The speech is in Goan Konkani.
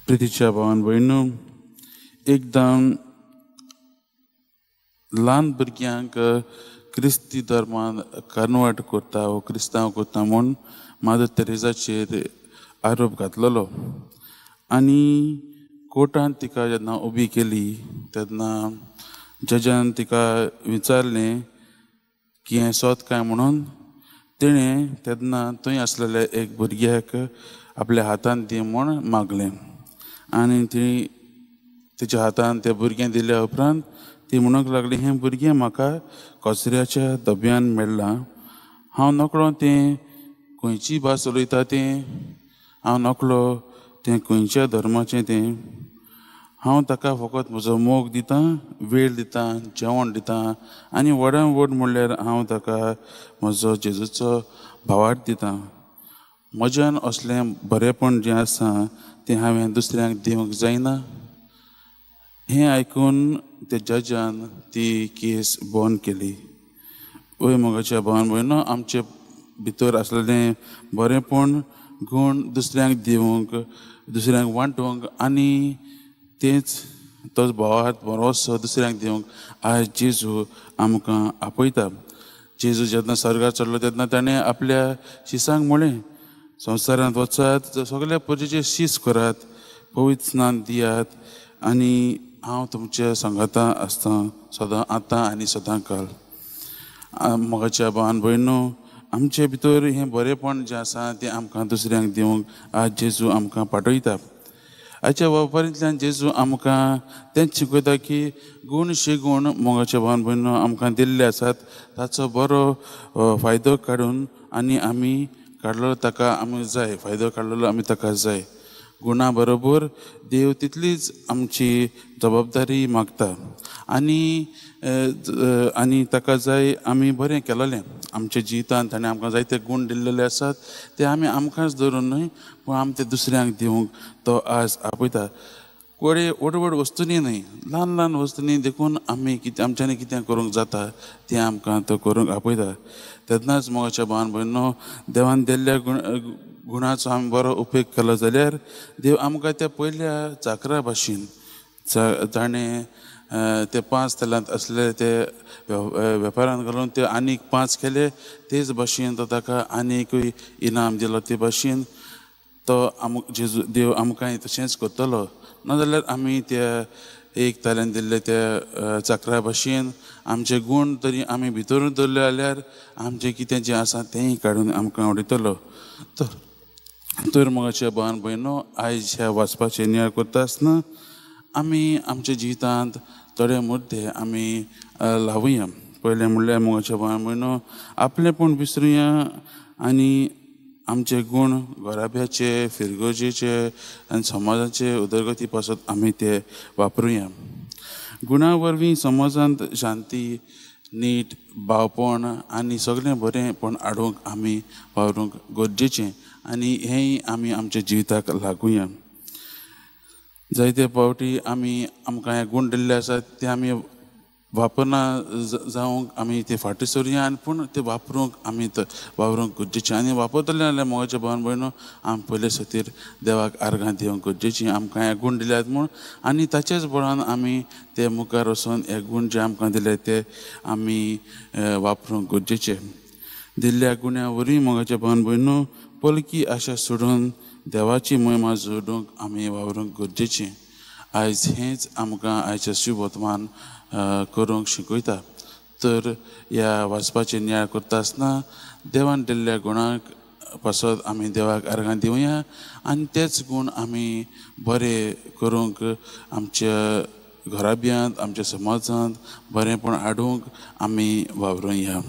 प्रितीच्या भावान भयणू, एकदम ल्हान भुरग्यांक क्रिस्ती धर्मान कन्वर्ट करता वो क्रिस्तांव करता म्हूण मादर तेरेजाचेर आरोप घातलेलो आनी कोर्टान तिका जेन्ना उबी केली तेन्ना जजान तिका विचारलें की हें सोद काय म्हणून. तिणें तेन्ना थंय आसलेल्या एक भुरग्याक आपल्या हातान दी म्हूण मागलें आनी ती तिच्या हातान तें भुरगें दिल्या उपरांत ती म्हणूंक लागली, हें भुरगें म्हाका कचऱ्याच्या डब्यान मेळ्ळां, हांव नकळो तें खंयची भास उलयता तें, हांव नकळो तें खंयच्या धर्माचें तें, हांव ताका फकत म्हजो मोग दितां, वेळ दितां, जेवण दितां आनी व्हडान व्हड म्हणल्यार हांव ताका म्हजो जेजूचो भावार्थ दितां. म्हज्यान असलें बरेंपण जें आसा तें हांवें दुसऱ्यांक दिवंक जायना. हें आयकून त्या जजान ती केस बंद केली. वय मोगाच्या भावान भयणो, आमचे भितर आसलेलें बरेंपण गूण दुसऱ्यांक दिवंक, दुसऱ्यांक वांटूंक आनी तेंच तोच भावार्थ बरोसो दुसऱ्यांक दिवंक आज जेजू आमकां आपयता. जेजू जेन्ना स्वर्गार चडलो तेन्ना ताणें आपल्या शिसांक म्हळें, संवसारांत वचात, सगल्या प्रजेचे शीस करात, पवित्र स्नान दियात आनी हांव तुमच्या सांगाता आसतां सदां आतां आनी सदां काल. मोगाच्या भावान भयणो, आमचे भितर हें बरेंपण जें आसा तें आमकां दुसऱ्यांक दिवंक आज जेजू आमकां पाठयता. आयच्या वेपारींतल्यान जेजू आमकां तेंच शिकयता की गूण शेगूण मोगाच्या भावान भयणो आमकां दिल्ले आसात, ताचो बरो फायदो काडून आनी आमी काडलेलो ताका आमी जाय, फायदो काडलेलो आमी ताका जाय. गुणा बरोबर देव तितलीच आमची जबाबदारी मागता आनी आनी ताका जाय आमी बरें केलेलें आमच्या जिवितांत ताणें आमकां जायते गूण दिल्लेले आसात ते आमी आमकांच धरून न्हय पूण आमी ते दुसऱ्यांक दिवंक तो आज आपयता. व्हड व्हड व्हड वस्तूंनी न्हय, ल्हान ल्हान वस्तूंनी देखून आमी कितें आमच्यांनी कितें करूंक जाता तें आमकां तो करूंक आपयता. तेन्नाच मोगाच्या भावान भयणो, देवान दिल्ल्या गुणाचो आमी बरो उपेग केलो जाल्यार देव आमकां त्या पयल्या चाकरा भाशेन जाणें ते 5 तलांत आसले ते वेपारान घालून ते आनीक 5 केले तेच भाशेन तो ताका आनीकूय इनाम दिलो. ते भाशेन तो जेजू देव आमकांय तशेंच करतलो. नाजाल्यार आमी त्या 1 ताल्यान दिल्ले त्या चाकरा भाशेन आमचे गूण तरी आमी भितर दवरले जाल्यार आमचें कितें जें आसा तेंय काडून आमकां उडयतलो. तर मोगाच्या भावान भयणो, आयज ह्या वाचपाचें नियाळ करता आसतना आमी आमच्या जिवितांत थोडे मुद्दे आमी लावया. पयलें म्हणल्यार मोगाच्या भावान भयणो, आपलेंपण विसरुया आनी आमचे गूण घराब्याचे, फिरगर्जेचे आनी समाजाचे उदरगती पासत आमी ते वापरुया. गुणा वरवीं समाजांत शांती, नीट, भावपण आनी सगळें बरेंपण हाडूंक आमी वावरूंक गरजेचें आनी हेंय आमी आमच्या जिविताक लागुया. जायते फावटी आमी आमकां हे गूण दिल्ले आसात ते आमी वापरना जावंक आमी ते फाटीं सरुया आनी पूण ते वापरूंक आमी वावरूंक गरजेचें. आनी वापरतले जाल्यार मोगाच्या भावान भयणो, आमी पयले खातीर देवाक आर्गां दिवंक गरजेचीं, आमकां हे गूण दिल्यात म्हूण आनी ताचेच बळान आमी ते मुखार वचून हे गूण जे आमकां दिले ते आमी वापरूंक गरजेचे. दिल्ल्या गुण्या वरवीं मोगाच्या भावान भयणो, पलकी आशा सोडून देवाची महिमा जोडूंक आमी वावरूंक गरजेचें. आयज हेंच आमकां आयच्या शुभवर्तमान करूंक शिकयता. तर ह्या वाचपाचें नियाळ करता आसतना देवान दिल्ल्या गुणांक पासत आमी देवाक आर्गां दिवया आनी तेच गूण आमी बरे करूंक आमच्या घराब्यांत, आमच्या समाजांत बरेंपण हाडूंक आमी वावरुया.